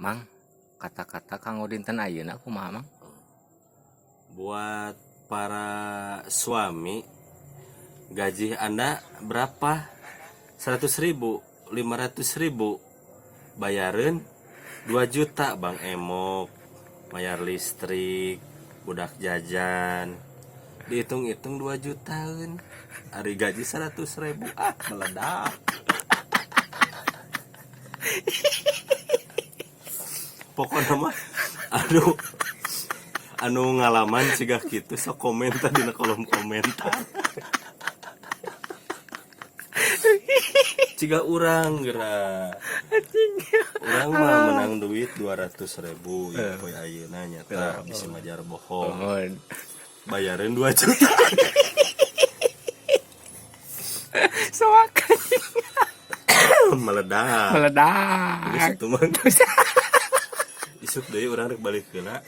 Mang, kata-kata kanggo dinten ayeuna kumaha, Mang? Buat para suami, gaji Anda berapa? 100 ribu, 500 ribu, bayarin 2 juta, Bang Emok, bayar listrik, budak jajan, dihitung-hitung 2 jutaan. Ari gaji 100 ribu, ah meledak. Pokoknya mah, aduh, anu ngalaman siga kitu sok komentar dina kolom komentar. Ciga urang geura. Urang mah menang duit 200 ribu ya poe ayeuna nyata bisi majar bohong. Mohon. Bayarin 2 juta. Soak. Meledak. Meledak. Geus atuh mah. Isuk deui urang rek balik heula.